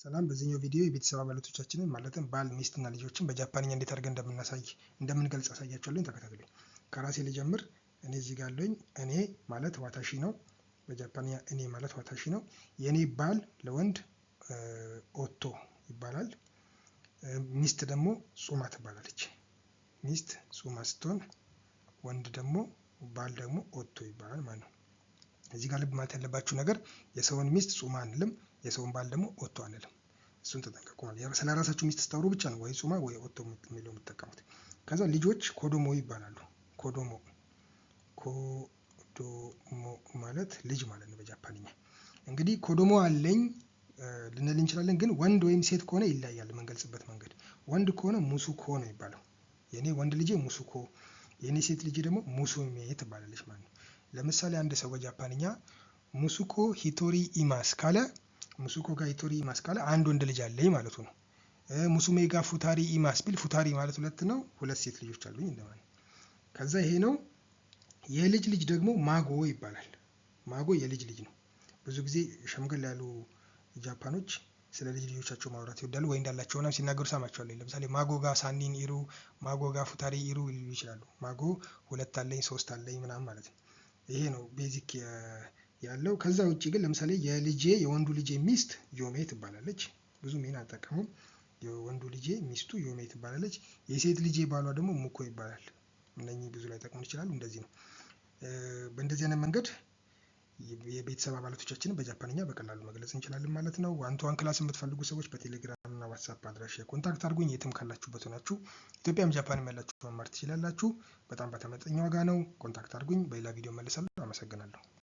ሰላም፣ በዚህኛው ቪዲዮ የቤተሰብ አባላቶቻችንን ማለትም ባል፣ ሚስትና ልጆችን በጃፓንኛ እንዴት አድርገን እንደምናሳይ፣ እንደምንገልጽ አሳያችኋለሁ። ተከታተሉኝ። ከራሴ ልጀምር። እኔ እዚህ ጋር አለሁኝ። እኔ ማለት 私 ነው። በጃፓንኛ እኔ ማለት 私 ነው። የእኔ ባል ለወንድ 夫 ይባላል። ሚስት ደግሞ 妻 ትባላለች። ሚስት 妻 ስትሆን ወንድ ደግሞ፣ ባል ደግሞ 夫 ይባላል ማለት ነው። እዚህ ጋር ልብ ማለት ያለባችሁ ነገር የሰውን ሚስት 妻 አንልም፣ የሰውን ባል ደግሞ 夫 አንልም። እሱን ተጠንቀቁ። ማለት ስለ ራሳችሁ ሚስት ስታወሩ ብቻ ነው ወይ 妻 ወይ 夫 የሚለው የምትጠቀሙት። ከዛ ልጆች 子供 ይባላሉ። 子供፣ 子供 ማለት ልጅ ማለት ነው በጃፓንኛ። እንግዲህ 子供 አለኝ ልንል እንችላለን፣ ግን ወንድ ወይም ሴት ከሆነ ይለያያል የምንገልጽበት መንገድ። ወንድ ከሆነ 息子 ነው የሚባለው። የኔ ወንድ ልጄ 息子፣ የኔ ሴት ልጄ ደግሞ 娘 ትባላለች ማለት ነው። ለምሳሌ አንድ ሰው በጃፓንኛ 息子一人います ካለ፣ 息子が一人います ካለ አንድ ወንድ ልጅ አለኝ ማለቱ ነው። 娘が二人います ቢል 二人 ማለት ሁለት ነው፣ ሁለት ሴት ልጆች አሉኝ እንደማለት ነው። ከዛ ይሄ ነው። የልጅ ልጅ ደግሞ 孫 ይባላል። 孫 የልጅ ልጅ ነው። ብዙ ጊዜ ሸምገል ያሉ ጃፓኖች ስለ ልጅ ልጆቻቸው ማውራት ይወዳሉ ወይ እንዳላቸው ምናምን ሲናገሩ ሰማቸዋለሁ። ለምሳሌ 孫が三人いる፣ 孫が二人いる ሊሉ ይችላሉ። 孫 ሁለት አለኝ፣ ሶስት አለኝ ምናምን ማለት ነው። ይሄ ነው basic ያለው። ከዛ ውጭ ግን ለምሳሌ የልጄ፣ የወንዱ ልጄ ሚስት 嫁 ትባላለች። ብዙ めን አልጠቀሙም። የወንዱ ልጄ ሚስቱ 嫁 ትባላለች። የሴት ልጄ ባሏ ደግሞ 婿 ይባላል። እነኚህ ብዙ ላይ ጠቅሙን ይችላሉ። እንደዚህ ነው። በእንደዚህ አይነት መንገድ የቤተሰብ አባላቶቻችንን በጃፓንኛ በቀላሉ መግለጽ እንችላለን ማለት ነው። One to one class የምትፈልጉ ሰዎች በቴሌግራም እና ዋትሳፕ አድራሻ contact አድርጉኝ። የትም ካላችሁበት ሆናችሁ፣ ኢትዮጵያም ጃፓንም ያላችሁ መማር ትችላላችሁ። በጣም በተመጣጣኝ ዋጋ ነው። Contact አድርጉኝ። በሌላ ቪዲዮ እመለሳለሁ። አመሰግናለሁ።